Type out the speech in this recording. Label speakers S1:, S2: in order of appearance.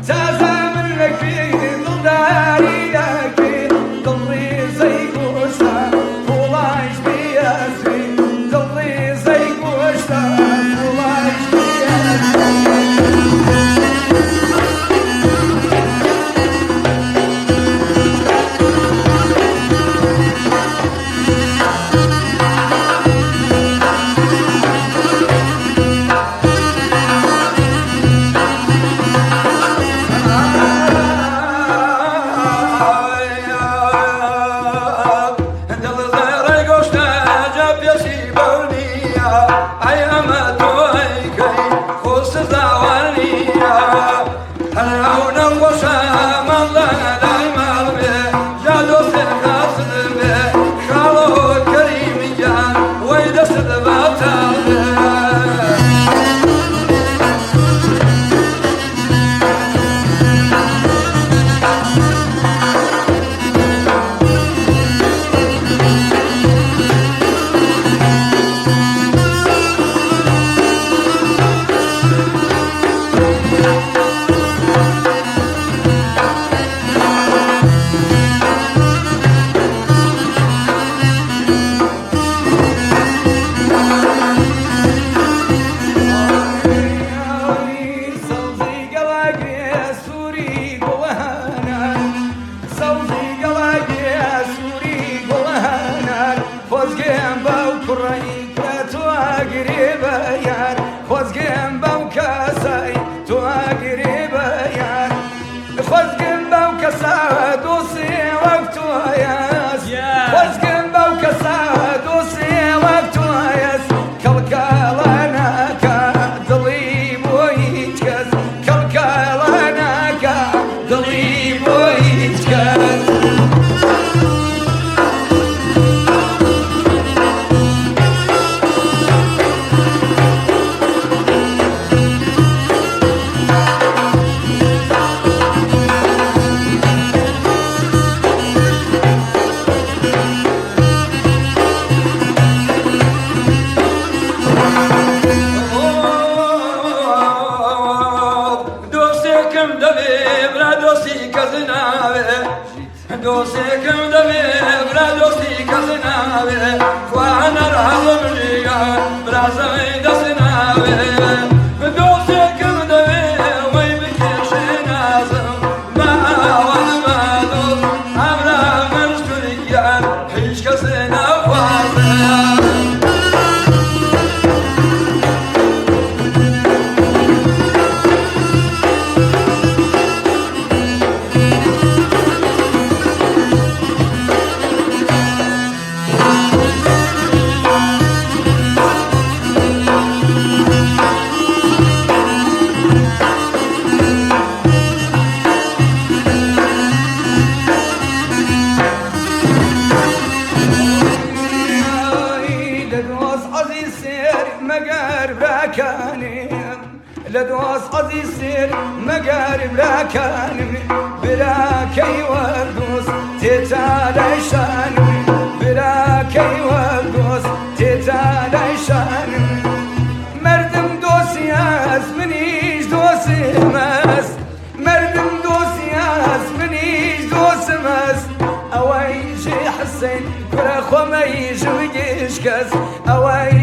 S1: تازە من لەکوێ دڵداری لەکوێ دڵڕیزەی گۆشتە پوڵایش بیەزوی دڵڕیزەی گۆشتە پوڵایش بیەزوی. سەوزی گەڵاگرێ سووری گوڵەهانان، سەوزی گەڵاگرێ سووری گوڵەهانان، خۆزگەم بەو کوڕەی کە تۆ ئەگرێ بە یار، خۆزگەم بەو کەسەی تۆ ئەگرێ بە یار، خۆزگەم بەو کەسە دۆسێ وەک تۆیەس، خۆزگەم بەو کەسە دۆسێ وەک تۆیەس، کەڵکەڵە ناکا دڵی بۆ هیچ کەس، کەڵکەڵە ناکا دڵی بۆ هیچ کەس.
S2: دۆستێکم دەبێ برا دۆستی کەس ناوێ، دۆستێکم دەبێ برا دۆستی کەس ناوێ، خوا نەرهەڵم ژیان برازای دەست ناوێ. دۆستێکم دەبێ وەی بکێشێ نازم بە ئاوات بە دۆست ئەمرا مەرج تورکیان هیچ کەسێ ناخوازێ.
S1: لە دۆست عەزیز سێر مەگەر براکانم، لە دۆست عەزیز سێر مەگەر براکانم، براکەی وەک دۆست تێتا لای شانم، براکەی وەک دۆست تێتا لای شانم، مردم دۆسیاس منیش دۆسمەس، مردم دۆسیاس منیش دۆسمەس، ئەوەی ژێ حسین کورە خۆمەی ژمگیش کەس، ئەوەی